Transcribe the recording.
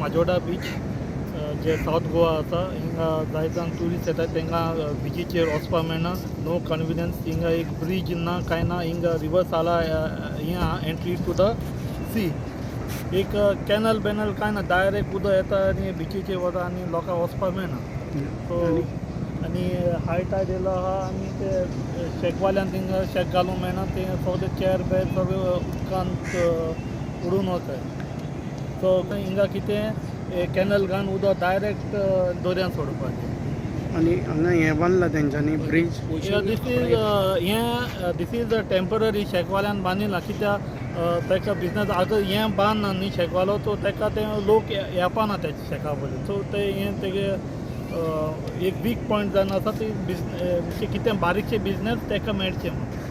Majorda beach जे south Goa आसा. हिंगा जायते जाण ट्युरिस्ट येतात. तांकां बिचीचेर वचपाक मेळना, नो कन्विनियन्स. हिंगा एक ब्रीज ना, कांय ना. हिंगा रिवर साला हें आहा, एंट्री टू the C. एक कॅनल बेनल कांय ना, डायरेक्ट उदक येता आनी बिचीचेर वता आनी लोकांक वचपाक मेळना. सो आनी हाय टायड येयलो आहा आनी ते शेकवाल्यान थिंगा शेक घालूंक मेळना. ते सगळे चेर बेर सगळे उदकांत उडून वताय. सो हिंगा कितें कॅनल घालून उदक डायरेक्ट दर्यान सोडपाचें. आनी हांगा हें बांदलां तेंच्यांनी ब्रीज. This is हें, this is a temporary. शेकवाल्यान बांदिलां कित्याक ताका बिजनस आतां हें बांदना न्ही शेकवालो, सो ताका ते लोक येवपाना त्या शेका पयलीं. सो ते हें तेगे एक वीक पॉयंट जावन आसा. ती बिजनेस कितें बारीकशे बिजनेस ताका मेळचें म्हणून.